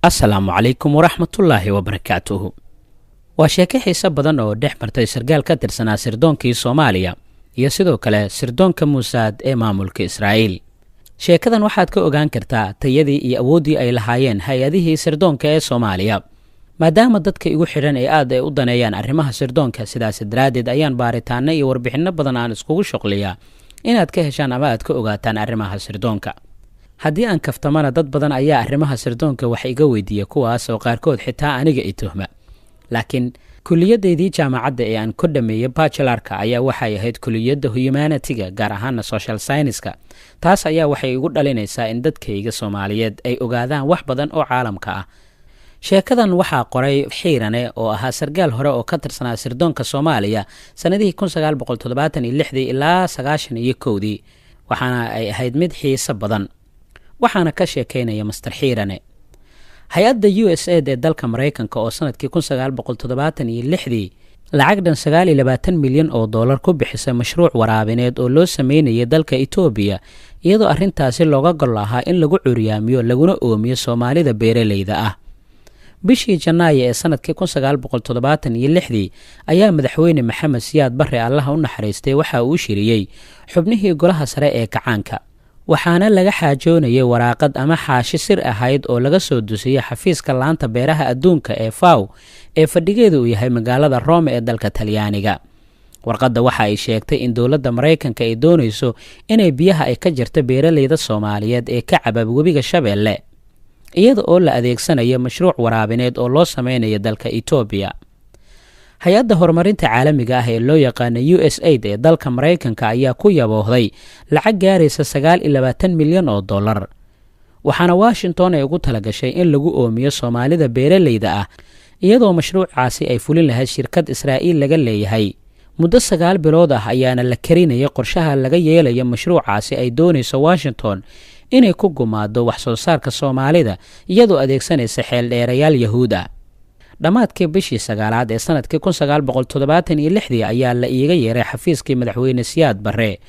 Asalaamu calaykum waraxmatullaahi wabarakaatuhu. Waa sheeko xiise badan oo dhex martay sargaal ka tirsanaa sirdoonkii Soomaaliya iyo sidoo kale sirdoonka Muusaad ee maamulka Israa'iil. Sheekadan waxaad ka ogaan kartaa tayadii iyo awooddii ay lahaayeen hay-adihii sirdoonka ee Soomaaliya. Maadaama dadka igu xidhan ee aad ay u daneeyaan arrimaha sirdoonka, sidaas daraaddeed ayaan baaritaanno iyo warbixinno badan aan iskugu shuqliyaa inaad ka heshaan ama aad ka ogaataan arrimaha sirdoonka. Haddii aan kaftamana, dad badan ayaa arrimaha sirdoonka wax iga weydiiya, kuwaas oo qaarkood xitaa aniga i tuhma. Laakiin kuliyaddaydii jaamacadda ee aan ku dhammeeyey bachelorka ayaa waxay ahayd kuliyadda humanity-ga, gaar ahaana social science-ka. Taas ayaa waxay igu dhalinaysaa in dadkayga Soomaaliyeed ay ogaadaan wax badan oo caalamka ah. Sheekadan waxaa qoray Xiirane oo ahaa sargaal hore oo ka tirsanaa sirdoonka Soomaaliya sannadihii 1976dii ilaa 91-dii, waxaana ay ahayd mid xiiso badan. Waxaana ka sheekaynaya Master Xiirane. Hay-adda USAID ee dalka Maraykanka oo sanadkii 1976dii lacag dhan 29 milyan oo dollar ku bixisay mashruuc waraabineed oo loo sameynayay dalka Itoobiya, iyadoo arrintaasi looga gol lahaa in lagu curyaamiyo laguna oomiyo Soomaalida beeraleyda ah. Bishii Janaayo ee sanadkii 1976dii ayaa Madaxweyne Maxamed Siyaad Barre, Allaha u naxariistay, waxa uu shiriyey xubnihii golaha sare ee kacaanka, waxaana laga xaajoonayay waraaqad ama xaashi sir ahayd oo laga soo dusiyey xafiiska laanta beeraha adduunka ee FAO ee fadhigeedu uu yahay magaalada Rome ee dalka Talyaaniga. Warqadda waxa ay sheegtay in dowladda Maraykanka ay doonayso inay biyaha ay ka jirta beeraleyda Soomaaliyeed ee ka cabab webiga Shabeelle, iyada oo la adeegsanayo mashruuc waraabineed oo loo sameynayo dalka Itoobiya. Hay-adda horumarinta caalamiga ah ee loo yaqaano USAID ee dalka Maraykanka ayaa ku yaboohday lacag gaaraysa 29 milyan oo dollar, waxaana Washington ay ugu talagashay in lagu oomiyo Soomaalida beeraleyda ah, iyadoo mashruucaasi ay fulin lahayd shirkad Israa'iil laga leeyahay. Muddo 9 bilood ah ayaana la karinaya qorshaha laga yeelayo mashruucaasi ay doonayso Washington inay ku gumaado wax soo saarka Soomaalida, iyadoo adeegsanaysa xeeldheerayaal Yahuud ah. Dhammaadkii bishii sagaalaad ee sanadkii 1976dii ayaa la iiga yeeray xafiiskii Madaxweyne Siyaad Barre.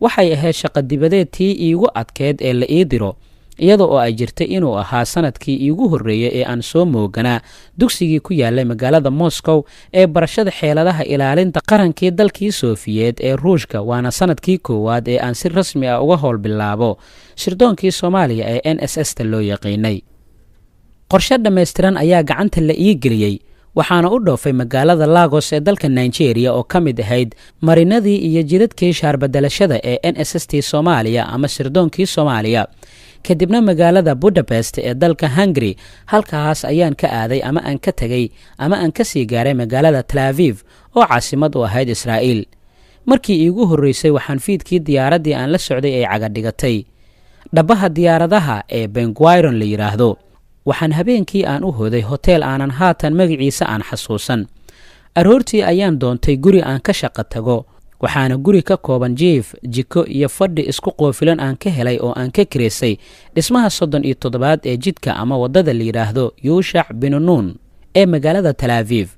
Waxay ahayd shaqa dibadeed tii iigu adkeyd ee la ii diro, iyada oo ay jirtay inuu ahaa sanadkii iigu horreeyey ee aan soo mooganaa dugsigii ku yaalay magaalada Moscow ee barashada xeeladaha ilaalinta qarankii dalkii Soofiyeed ee Ruushka, waana sanadkii koowaad ee aan si rasmi ah uga howl bilaabo sirdoonkii Soomaaliya ee NSS ta loo yaqiinay. Qorshe dhammaystiran ayaa gacanta la ii geliyey, waxaana u dhoofay magaalada Lagos ee dalka Nigeria oo ka mid ahayd marinadii iyo jidadkii shaarbadelashada ee NSS t Soomaaliya ama sirdoonkii Soomaaliya, kadibna magaalada Budapest ee dalka Hungary. Halkaas ayaan ka aaday ama aan ka tegey ama aan ka sii gaaray magaalada Tel Aviv oo caasimad u ahayd Israa'iil. Markii iigu horreysay waxaan fiidkii diyaaraddii aan la socday ay cagadhigatay dhabbaha diyaaradaha ee Ben Gurion la yidhaahdo. Waxaan habeenkii aan u hoday hoteel aanan haatan magaciisa aan xasuusan. Aroortii ayaan doontay guri aan ka shaqo tago, waxaana guri ka kooban jiif, jiko iyo fadhi isku qoofilan aan ka helay oo aan ka kireysay dhismaha 37aad ee jidka ama waddada la yidhaahdo Yuushac Binunuun ee magaalada Tel Aviv.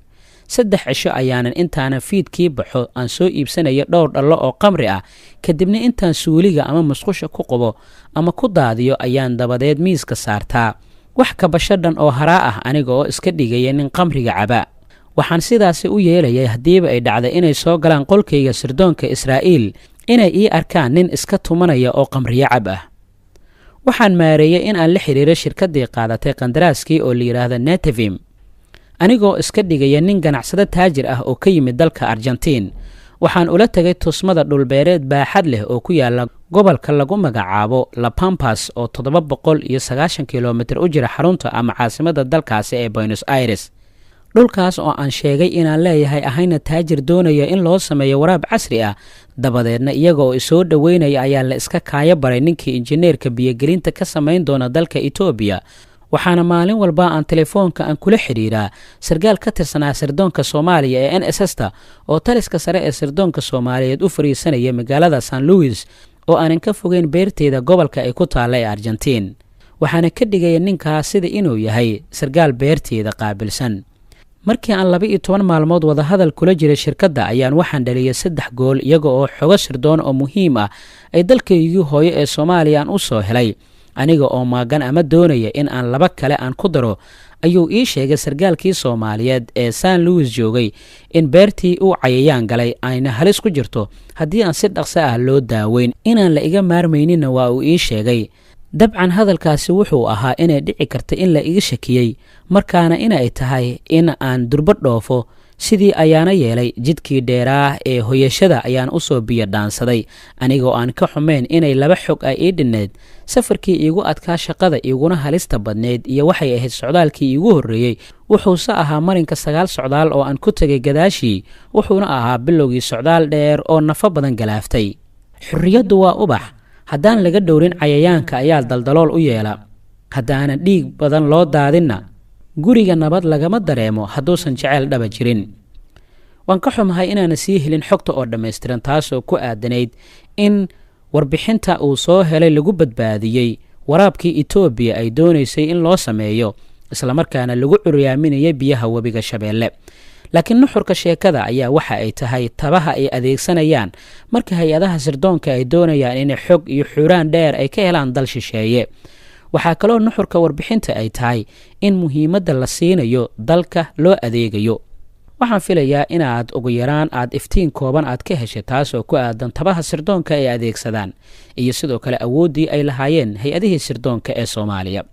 3 cisho ayaanan intaanan fiidkii baxo aan soo iibsanaya dhowr dhallo oo qamri ah, kadibna intaan suuliga ama musqusha ku qubo ama ku daadiyo ayaan dabadeed miiska saartaa wax kabasho dhan oo haraa ah, aniga oo iska dhigaya nin qamriga caba. Waxaan sidaasi u yeelayay haddiiba ay dhacday inay soo galaan qolkayga sirdoonka Israa'iil, inay ii arkaan nin iska tumanaya oo qamriyo cab ah. Waxaan maareeyey in aan la xiriiro shirkaddii qaadatay qandaraaskii oo la yidhaahdo Netevim, anigoo iska dhigaya nin ganacsado taajir ah oo ka yimid dalka Argentiin. Waxaan ula tegay tusmada dhulbeereed baaxad leh oo ku yaala gobolka lagu magacaabo La Pampas oo 790 kilomitir u jira xarunta ama caasimadda dalkaasi ee Buenos Aires. Dhulkaas oo aan sheegay inaan leeyahay, ahayna taajir doonaya in loo sameeyo waraab casri ah. Dabadeedna iyaga oo isoo dhoweynaya ayaa la iska kaayo baray ninkii injineerka biyogelinta ka samayn doona dalka Itoobiya. Waxaana maalin walba aan telefoonka aan kula xidhiiraa sarkaal ka tirsanaa sirdoonka Soomaaliya ee NSS ta oo taliska sare ee sirdoonka Soomaaliyeed u fariisanaya magaalada San Louis oo aanan ka fogeyn beerteeda gobolka ay ku taalla ee Argentiin. Waxaana ka dhigaya ninkaas sida inuu yahay sarkaal beerteeda qaabilsan. Markii aan 12 maalmood wadahadal kula jiray shirkadda ayaan waxaan dhaliyay 3 gool, iyaga oo xogo sirdoon oo muhiim ah ay dalkaygii hooyo ee Soomaaliya aan u soo helay. Aniga oo maagan ama doonaya in aan 2 kale aan ku daro, ayuu ii sheegay sargaalkii Soomaaliyeed ee San Louis joogay in beertii uu cayayaan galay ayna halis ku jirto haddii aan si dhaqso ah loo daaweyn. Inaan la iga maarmayninna waa uu ii sheegay. Dabcan hadalkaasi wuxuu ahaa inay dhici karta in la iga shakiyey, markaana inay tahay in aan durbo dhoofo. Sidii ayaana yeelay. Jidkii dheeraah ee hoyashada ayaan u soo biyo dhaansaday, anigoo aan ka xumayn inay 2 xog ay ii dhinnayd. Safarkii iigu adkaa shaqada iiguna halista badnayd iyo waxay ahayd socdaalkii iigu horreeyey, wuxuuse ahaa marinka 9 socdaal oo aan ku tegay gadaashii, wuxuuna ahaa bilowgii socdaal dheer oo nafo badan galaaftay. Xorriyaddu waa ubax, haddaan laga dhowrin cayayaanka ayaa daldalool u yeela. Haddaanan dhiig badan loo daadinna guriga nabad lagama dareemo hadduusan jeceyl dhaba jirin. Waan ka xumahay inaana sii helin xogta oo dhammaystiran, taasoo ku aadanayd in warbixinta uu soo helay lagu badbaadiyey waraabkii Itoobiya ay doonaysay in loo sameeyo, islamarkaana lagu curyaaminayay biyaha webiga Shabeelle. Laakiin nuxurka sheekada ayaa waxa ay tahay tabaha ay adeegsanayaan marka hay-adaha sirdoonka ay doonayaan inay xog iyo xuraan dheer ay ka helaan dal shisheeye. Waxaa kaloo nuxurka warbixinta ay tahay in muhiimadda la siinayo dalka loo adeegayo. Waxaan filayaa inaad ugu yaraan aad iftiin kooban aad ka heshay, taasoo ku aadan tabaha sirdoonka ay adeegsadaan iyo sidoo kale awooddii ay lahaayeen hay-adihii sirdoonka ee Soomaaliya.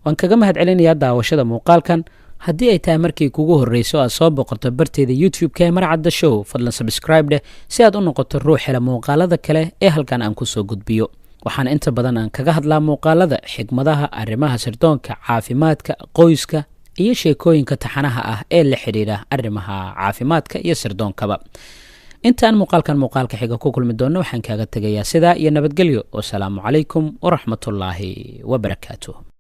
Waan kaga mahad celinayaa daawashada muuqaalkan. Haddii ay tahay markii kugu horreyso aad soo boqorto barteeda YouTube-ka ee Marcadda Show, fadlan subscribe dheh si aad u noqoto ruux hela muuqaalada kale ee halkan aan ku soo gudbiyo. Waxaan inta badan aan kaga hadlaa muuqaalada xigmadaha, arrimaha sirdoonka, caafimaadka, qoyska iyo sheekooyinka taxanaha ah ee la xidhiidha arrimaha caafimaadka iyo sirdoonkaba. Intaan muuqaalkan muuqaalka xiga ku kulmi doonno, waxaan kaaga tegayaa sidaa iyo nabadgelyo. Wasalaamu calaykum waraxmatullaahi wabarakaatuh.